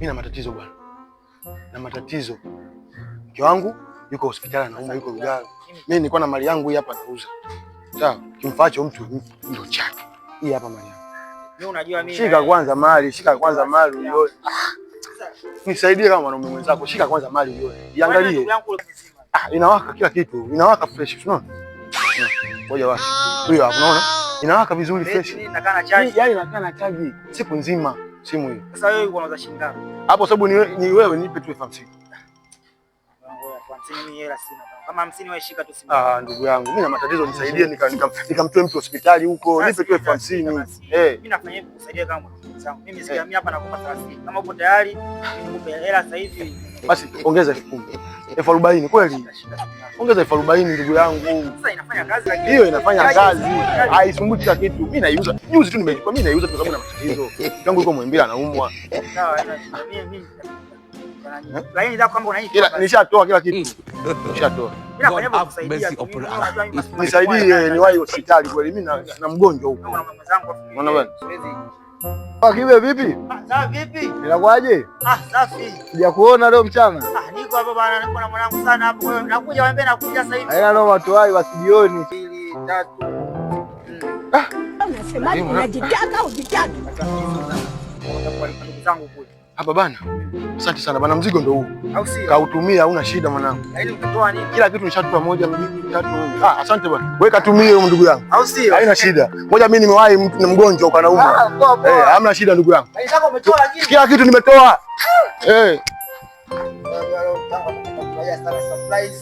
Mimi na matatizo bwana, na matatizo. Mke wangu yuko hospitali anaumwa, yuko Lugalo. Mimi nilikuwa na mali yangu hii hapa nauza. Sawa, kimfaacho mtu ndio chake. Hii hapa mali yangu. Mimi unajua mimi. Shika kwanza mali, shika kwanza mali uione. Nisaidie kama mwanaume mwenzako, shika kwanza mali uione. Iangalie. Ah, inawaka kila kitu. Inawaka fresh, unaona? Ngoja basi. Huyo hapo unaona? Inawaka vizuri fresh. Inakaa na charge. Yaani inakaa na charge siku nzima simu hiyo. Sasa wewe uko unauza shilingi ngapi? Hapo sababu ni wewe nipe tu 50,000. Mimi hela sina. Kama 50 wewe shika tu simu. Ah, ndugu yangu, mimi na matatizo nisaidie nikamtoe mtu hospitali huko, nipe tu 50,000. Eh. Mimi nafanya hivi kusaidia kama mwenzangu. Mimi sikia mimi hapa nakupa 30. Kama upo tayari, mimi nikupe hela sasa hivi. Basi ongeza 10,000. 40,000 kweli? Ongeza 40,000 ndugu yangu. Sasa inafanya kazi lakini hiyo inafanya kazi. Haisumbui kila kitu. Mimi naiuza. Juzi tu nimechukua, mimi naiuza kwa sababu na matatizo. Yangu yuko Muhimbili anaumwa. Sawa, mimi lakini ndio kwamba unaishi. Ila nishatoa kila kitu. Nishatoa. Nisaidie niwahi hospitali kweli mimi na mgonjwa huko. Unaona bwana? Kibe vipi? Safi vipi? Inakuaje? Ah, safi. Sijakuona leo mchana. Ah, niko hapa bwana, niko na mwanangu sana hapo. Nakuja waambie nakuja sasa hivi. Haina noma, watu wai basi jioni. 2 3 Ah. Unasemaje? Unajitaka au hujitaki? Ndugu zangu kule. Hapa bana. Asante sana bana, mzigo ndio huu. Au sio? Kautumia hauna shida mwanangu. Yaani utatoa nini? Kila kitu nishatoa 1 2 3. Ah, asante bwana. Wewe katumie huyo ndugu yangu. Au sio? Haina shida. Ngoja mimi nimewahi mtu na mgonjwa uko anaumwa. Ah, poa poa. Eh, hamna shida ndugu yangu. Yaani sasa umetoa lakini. Kila kitu nimetoa. Eh. Surprise.